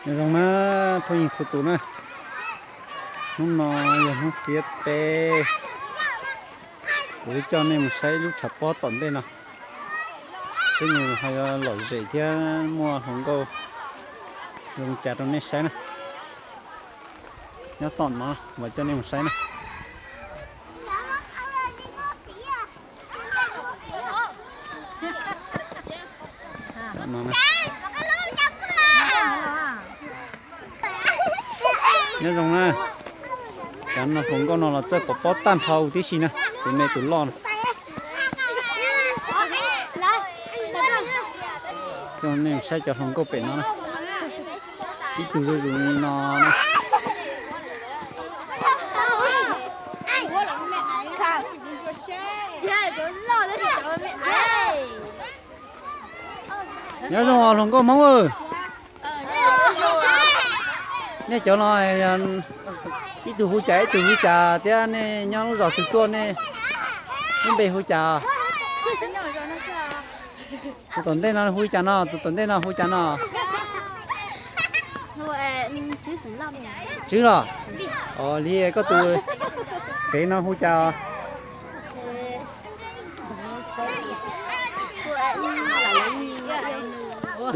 Nyob zoo na phooj ywg txhua tus na, hnub no yog hnub xiab peb, kuv coj nej mus saib lub tshav pob tom ntej no, saib nws ho yuav lom zem thiab muaj hluas nkauj zoo cas rau nej saib na. Nyob tom no mam coj nej mus saib na. Nyob zoo na, cov no hluas nkauj no los txawj pov pob tag nrho huv tib si na, tus me tus loj na. Coj nej saib cov hluas nkauj pem no na, ib tug zuj zus li no na. Nyob zoo os hluas nkauj Hmoob. Nej cov no ib tug hu cas ib tug hu cas thiab nej nyob lub zos twg tuaj, nej lub npe hu cas? Tus tom ntej no hu cas no, tus tom ntej no hu cas no? Tswb los? Os li koj tus fev no hu cas?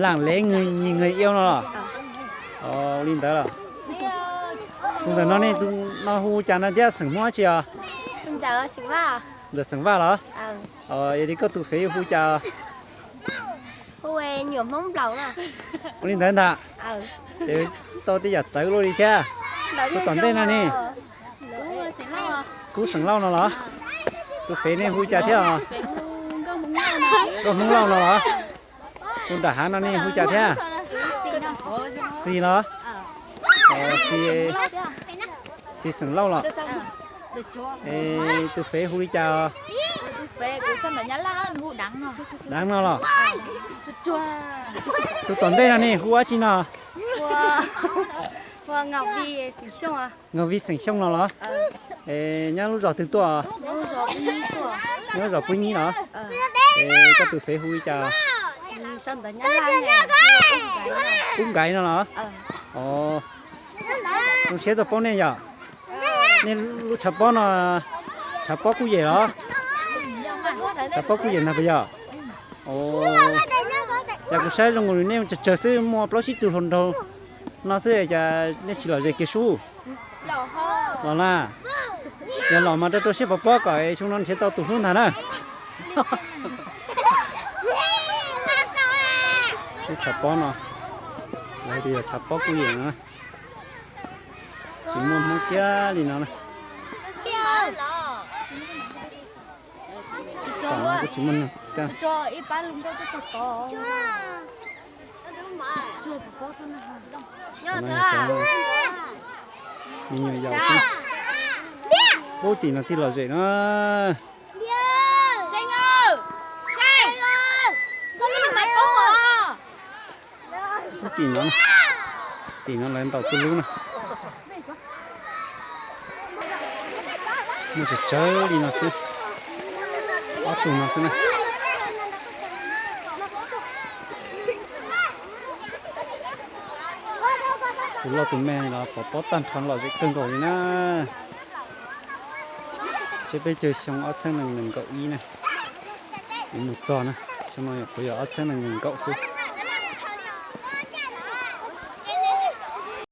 Lam lev nws nyiag nws iau no los? Os li ntawd los? Tus ntawm no ne, tus no hu cas no thiab, xeem Hmoob dab tsi os? Ntxawm xeem Vaj los? Yog li koj tus fev hu cas? Ua li ntawd ntag. Ces tau tej yam txawv luaj li thiab. Tus tom ntej no ne, Kub xeem Lauj no los? Tus fev ne hu cas thiab os? Nkauj Hmoob Lauj no los? Tus nram hav no ne hu cas thiab? Xis los? Xis xeem Lauj los? Es tus fev hu li cas? Dab no los? Tus tom ntej no ne hu dab tsi no? Nkauj Vij xeem Xyooj no los? Es nyob lub zos twg tuaj? Nyob lub zos Pub Nyib los? Es koj tus fev hu li cas? Ub Nkaiv no los? Zoo siab tuaj paub nej yom. Nej lub tshav pob no, tshav pob Kuj Yem los? Tshav pob Kuj Yem ntag puas yog? Cas kuv saib zoo nkaus nej tsawg tsawg xwb, muaj plaub tsib tug hluas nraug no xwb cas nej tsis lom zem kiag sub? Los na, yog los mas rau rau siab pov pob kom xyoo no nrhiav tau tus hlub ntag na. Lub tshav pob no, lawv tias yog tshav pob Kuj Yem no, tsis muaj Hmoob kiag li no na. Tom no kuj tsis muaj neeg. Me nyuam yaus xwb. Ub tim no tij lom zem no. Ub tim no, tim no lawv ntaus tuj lub na. Muaj tsawg tsawg li no xwb, ob tug no xwb na. Tus loj tus me los pov pob tag nrho lom zem kawg nkaus li na. Seb peb caug xyoo ob txhiab nees nkaum ib na, mus txog na, xyoo no kuv yog ob txhiab nees nkaum xwb.